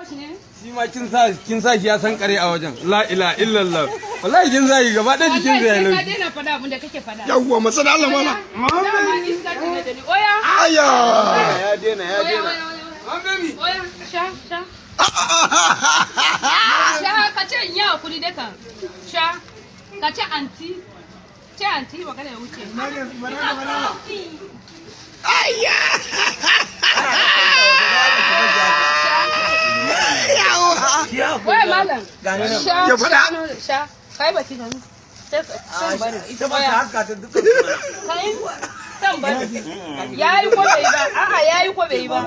Shi ma kin sa shi ya san kare a wajen. La ilaha illallah. Wallahi kin sa shi gaba ɗaya jikin sa ya Wallahi sai ka laushi. daina faɗa abin da kake faɗa. Yawwa, matsa da Allah mana. Dama iska ce da ni. Oya. Aya. Ya daina, ya Oya, daina. oya, oya. An baby. Oya, sha, sha. Sha, ka ce in yi hakuri dai kan. Sha. Ka ce anti. Ce anti, magana ya wuce. Aya. Yawa. Wai malam. Sha, Ya faɗa. sha, sha. Kai baki da ni. Sai san bari. Ita ba ta Oya. haka ta duka. Kai san bari. Yayi ko bai ba? A'a, yayi ko bai ba?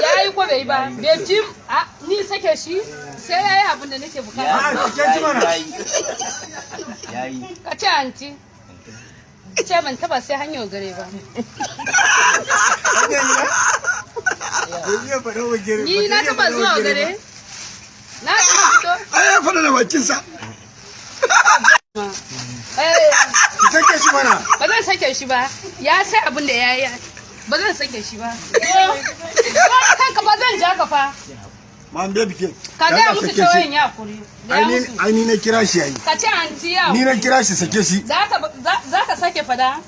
Yayi ko bai ba? Bai ji a ni sake shi sai yayi abin da nake bukata. A sake shi mana. Yayi. Ka ce anti. Ce ban taba sai hanyar gare ba. Ni na taba zuwa gare. Na taba fito. Ai ya faɗa da bakinsa. Eh, Ki sake shi mana. ba zan sake shi ba. Ya sai abin da ya yi. Ba zan sake shi ba. Zo kanka ba zan ja ka fa. Man baby ke. Ka Dan gaya Allah musu sake cewa shi. in yi hakuri. Gaya Ai ni musu. ai ni na kira shi ai. Ka ce anti ya Ni na kira shi, sake shi. za ka sake fada?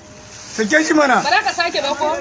Sake shi mana. Ba za ka sake ba ko?